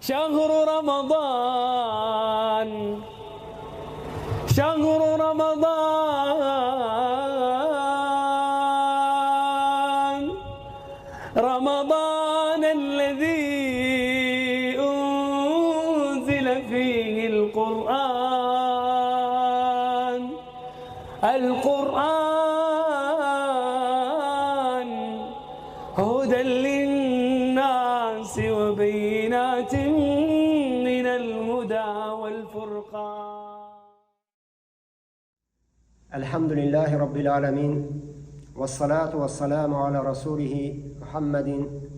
شهر رمضان، شهر رمضان، رمضان الذي أنزل فيه القرآن، القرآن هدى للناس وبينات من الهدى والفرقان. الحمد لله رب العالمين، والصلاة والسلام على رسوله محمد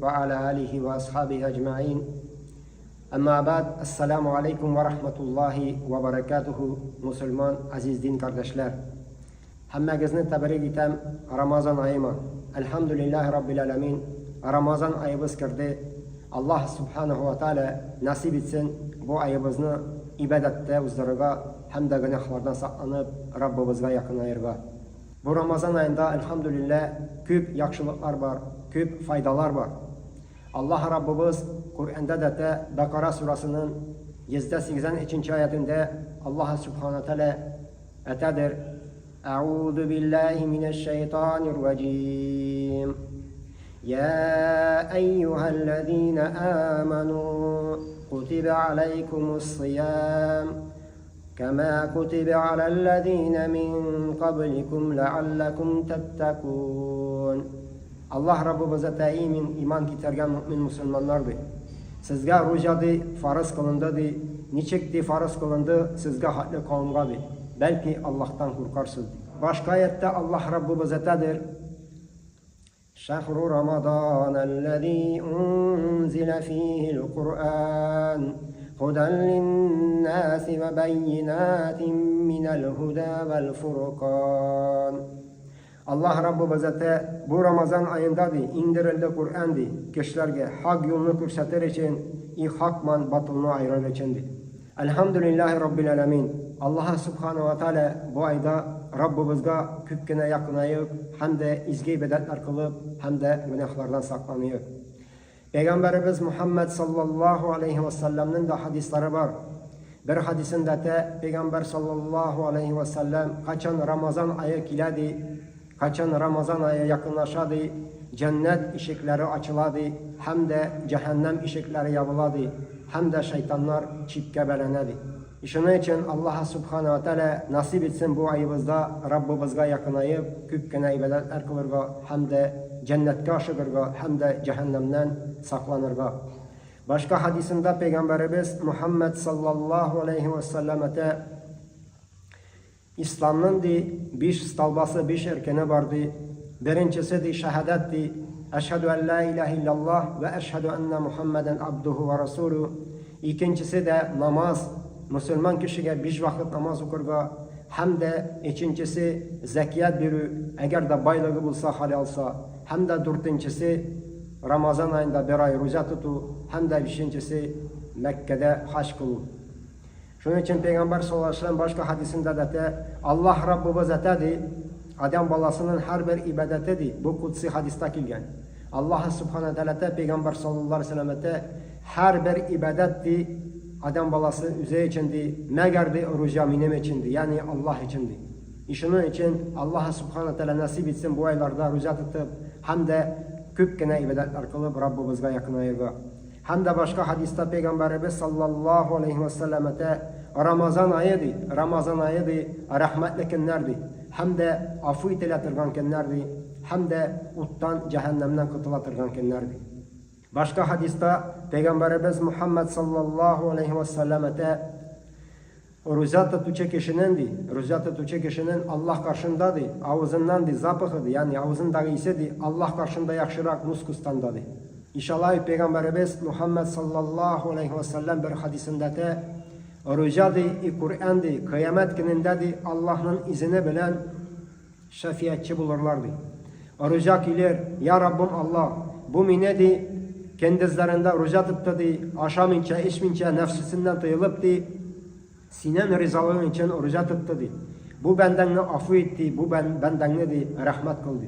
وعلى آله وأصحابه أجمعين. أما بعد، السلام عليكم ورحمة الله وبركاته. Musulmon aziz din kardeşler. Hammangizni tabrik etam Ramazon oyimi. Elhamdülillahi Rabbil alamin. Ramazon oyimiz kirdi. Alloh subhanahu va taolo nasib etsin bu oyimizni ibodatda o'zdirig'a hamda gunohlardan saqlanib Rabbimizga yaqinlayirg'a. Bu Ramazon oyida elhamdülillah ko'p yaxshiliklar bor, ko'p foydalar bor. Allah Rabbimiz Qur'onda da Baqara surasining 182 oyatida Allah subhanahu va taolo aytadir: A'udhu billahi minash shaytonir rojim. Ya ayyuhallazina amanu kutiba alaykumus siyam kama kutiba alallazina min qablikum la'allakum tattaqun. Allah Rabbimiz ta'imin iman getirgan mümin musulmonlardir. Sizga ro'za farz qilindi, nechik farz qilindi sizga hadli qavmga, balki Allohdan qo'rqarsiz. Boshqa oyatda Alloh Rabbimiz aytadir: Shahru Ramazon allazi unzila fihi al-Qur'an hudan lin-nasi va bayyinatin minal huda val furqan. Allah Rabbimiz bu Ramazon ayında indirildi Kur'an kişilerge hak yolunu ko'rsatir için, haqman batılını ayırır içindir. Elhamdülillahi Rabbil alamin. Allah subhanahu va taolo bu ayda Rabbimizga ko'pgina yaqinayib, hamda izgi ibodatlar qilib, hamda gunohlardan saqlanayib. Peygamberimiz Muhammed sallallahu aleyhi ve sellem'nin de hadislari bor. Bir hadisinde de Peygamber sallallahu aleyhi ve sellem qachon Ramazon ayı keladi, qachon Ramazon ayı yaqinlashadi, cennet eshiklari ochiladi, hamda jahannam eshiklari yopiladi, hamda shaytonlar chipga balanadi. Shuning uchun Alloh subhanahu va taolo nasib etsin bu oyimizda Rabbimizga yaqinayib, ko'pgina ibodatlar qilirga, hamda jannatga oshiqirga, hamda jahannamdan saqlanirga. Boshqa hadisında Peygamberimiz Muhammed sallallahu aleyhi ve sellem İslam'ın 5 stolbası, 5 erkeni vardı. Birincisi de şehadetti. Eşhedü en la ilahe illallah ve eşhedü enne Muhammeden abduhu ve rasuluhu. İkincisi de namaz. Müslüman kişiye 5 vakit namaz okurga. Hem de üçüncüsü zekiyat biri, eğer de baylığı bulsa, hali alsa. Hem de dördüncüsü Ramazan ayında bir ay roza tutu. Hem de beşincisi Mekke'de hac kılu. Şunun için Peygamber sallallahu aleyhi ve sellem başka hadisinde de Allah Rabbimiz aytadi, adam balasının her bir ibadeti bu kutsi hadiste kelgan. Allah subhanahu taala Peygamber sallallahu aleyhi ve sellem her bir ibadetdi adam balası üzeri içindi, məgər roza menim içindi, yani Allah içindi. Şunun için Allah subhanahu taala nasip etsin bu aylarda roza tutup hem de ko'pgina ibodatlar qilib Rabbimizga yaqinayirga. Hem de başka hadiste Peygamberimiz sallallahu aleyhi ve sellem Ramazon ayıdır, Ramazon ayıdır, rahmetli kunlardir. Hem de afu etilatirgan kunlardir, hem de o'tdan, jahannamdan qutulatirgan kunlardir. Başka hadiste Peygamberimiz Muhammed sallallahu aleyhi ve sellem roza tutuvchi kishining, roza tutuvchi kishining Allah qarshındadır, ağzındandır, zapıxıdır, yani ağzındagi isidir, Allah qarshında yaxshiroq muskustandadır. İnşallah Peygamberimiz Muhammed sallallahu aleyhi ve sellem bir hadisinde de ro'zadir, Kur'andir, kıyamet günündedir, Allah'ın izini bilen şefiyetçi bulurlardı. Roza gelir, ya Rabbim Allah, bu minedi, kendizlerinde roza tuttu, aşamince, içmince, nefsisinden tıyılıptı, sinen rizalığın için roza tuttu. Bu benden afu etti, bu benden rahmet kıldı.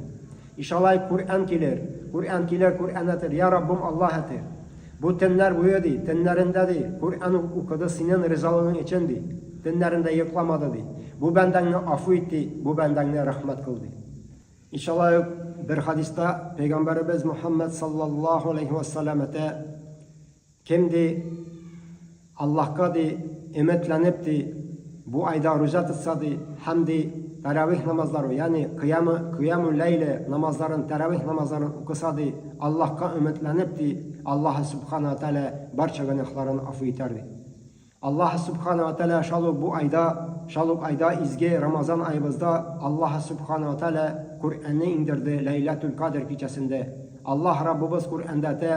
İnşallah Kur'an gelir, Kur'an gelir, Kur'an etir, ya Rabbim Allah etir. Бу төннәр буе, ди, төннәрендә, ди, Коръән укыды синең ризалыгың өчен, ди. Төннәрендә йокламады, ди. Бу бәндәңне афу ит, ди, бу бәндәңне рәхмәт кыл, ди. Иншалла, бер хадиста пәйгамбәребез Мухаммад саллаллаһу алейһи ва саллям әйтә, кем, ди, Аллаһка, ди, өметләнеп, ди, бу айда руза тотса, ди, һәм, ди, тәравих намазлары, ягъни кыямы, кыяму ләйле намазларын, тәравих намазларын укыса, ди, Аллаһка өметләнеп, ди, Аллаһы Сүбхәнә вә Тәгалә барча гөнаһларын афу итәр, ди. Аллаһы Сүбхәнә вә Тәгалә шул ук бу айда, шул ук айда изге Рамазан аебызда Аллаһы Сүбхәнә вә Тәгалә Коръәнне иңдерде Ләйләтүл Кадр кичәсендә. Аллаһ Раббыбыз Коръәндә әйтә,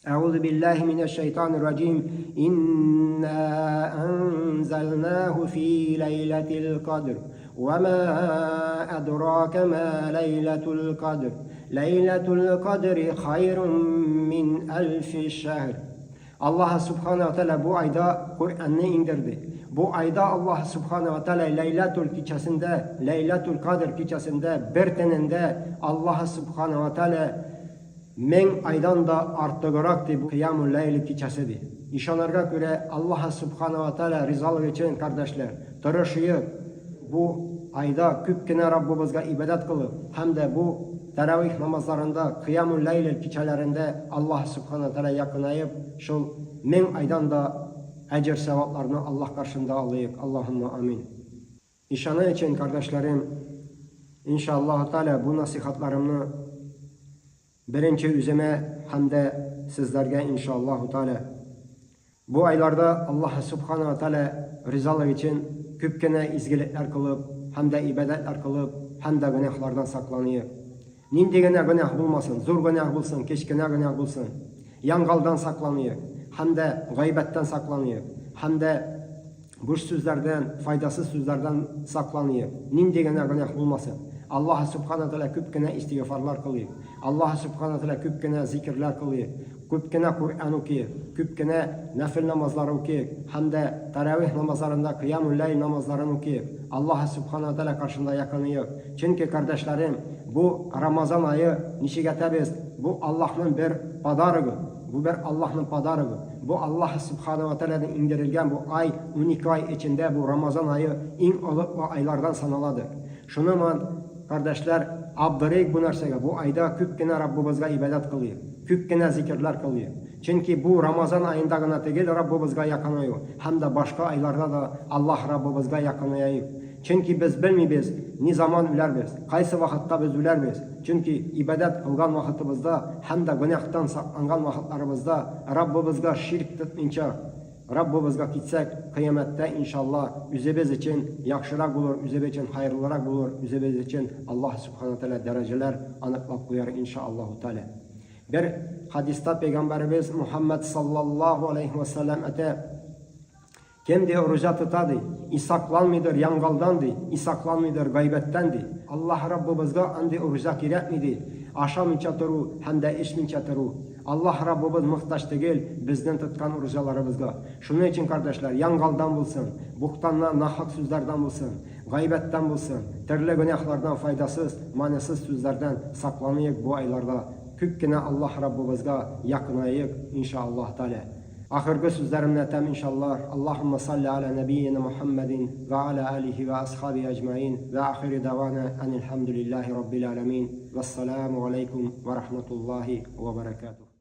Әгъузу биллаһи минәш шайтанир раҗим. Инна анзалнаху фи ләйләтил кадр. Ва ма адрака ма ләйләтул кадр. Ләйләтул кадри хайрун мин әлфи шәһр. Аллаһ Субхана ва Тәгалә бу айда Коръәнне иңдерде. Бу айда Аллаһ Субхана ва Тәгалә Ләйләтул кичәсендә, Ләйләтул Кадр кичәсендә бер төнендә Аллаһ Субхана ва Тәгалә 1000 айдан да артыграк ди бу Кыямул ләйл кичәсе ди. Ишанарга күрә Аллаһ Субхана ва Тәгалә ризалыгы өчен, кардәшләр, тырышыйк, бу айда күп кенә Раббыбызга ибадәт кылып, һәм дә бу тәравих намазларында, Кыямул ләйл кичәләрендә Аллаһ Субхана ва Тәгалә якынаеп, шул 1000 айдан да әҗер-сәвапларны Аллаһ каршында алыйк. Аллаһумма амин. Ишаны өчен, кардәшләрем, инша Аллаһу Тәгалә бу насыйхатларымны беренче үземә һәм дә сезләргә инша Аллаһу Тәгалә. Бу айларда Аллаһ Субхана ва Тәгалә ризалыгы өчен күп кенә изгелекләр кылып һәм дә ибадәтләр кылып һәм дә гөнаһлардан сакланыйк. Нинди генә гөнаһ булмасын, зур гөнаһ булсын, кечкенә гөнаһ булсын, янгалдан сакланыйк һәм дә гайбәттән сакланыйк һәм дә буш сүзләрдән, файдасыз сүзләрдән сакланыйк. Нинди генә гөнаһ булмасын. Аллаһ Сүбхәнә Тәгалә күп кенә истигъфарлар кылыйк. Аллаһ Сүбхәнә Тәгалә күп кенә зикерләр кылыйк. Күп кенә Коръән укыйк, күп кенә нәфел намазлары укыйк һәм дә тәравих намазларында кыямул ләйл намазларын укыйк. Аллаһ Сүбхәнә вә Тәгалә каршында якыныйк. Чөнки, кардәшләрем, бу Рамазан ае, ничек әйтәбез, бу Аллаһның бер подарогы, бу бер Аллаһның подарогы. Бу Аллаһ Сүбхәнә вә Тәгаләдән иңдерелгән бу ай, 12 ай эчендә бу Рамазан ае иң олы айлардан саналадыр. Шуны ман, кардәшләр, абдырыйк бу нәрсәгә, бу айда күп кенә Раббыбызга ибадәт кылыйк, күп кенә зикерләр кылыйк. Чөнки бу Рамазан аенда гына түгел Раббыбызга якынаю, һәм дә башка айларда да Аллаһ Раббыбызга якынаяйык. Чөнки без белмибез, ни заман үләрбез, кайсы вакытта без үләрбез. Чөнки ибадәт кылган вакытыбызда һәм дә гөнаһтан сакланган вакытларыбызда Раббыбызга ширк тотмыйча, Раббыбызга китсәк, кыямәттә, иншалла, үзебез өчен яхшырак булыр, үзебез өчен хәерлерәк булыр, үзебез өчен Аллаһ Сүбхәнә Тәгалә дәрәҗәләр аныклап куяр, иншаАллаһу Тәгалә. Бер хадиста пәйгамбәребез Мухаммад саллаллаһу алейһи вә сәлләм әйтә, Кем, ди, руза тота, ди, и сакланмыйдыр янгалдан, ди, и сакланмыйдыр гайбәттән, ди, Аллаһ Раббыбызга андый руза кирәкми, ди, ашамыйча тору һәм дә эчмичә тору. Аллаһ Раббыбыз мохтаҗ түгел безнең тоткан уразаларыбызга. Шуның өчен, кардәшләр, янгалдан булсын, бухтаннан, нахак сүзләрдән булсын, гайбәттән булсын, төрле гөнаһлардан, файдасыз, мәгънәсез сүзләрдән сакланыйк бу айларда. Күп кенә Аллаһ Раббыбызга якынаек, инша Аллаһ Тәгалә. Ахыргы сүзләремне әйтәм, иншаллаһ, Аллаһумма салли аля нәбиена Мухаммадин ва аля алихи ва асхаби әҗмәин ва ахири дәгъвана әнилхәмдүлиллаһи раббил аләмин. Вәссәламү аләйкүм ва рахматуллаһи ва баракатуһ.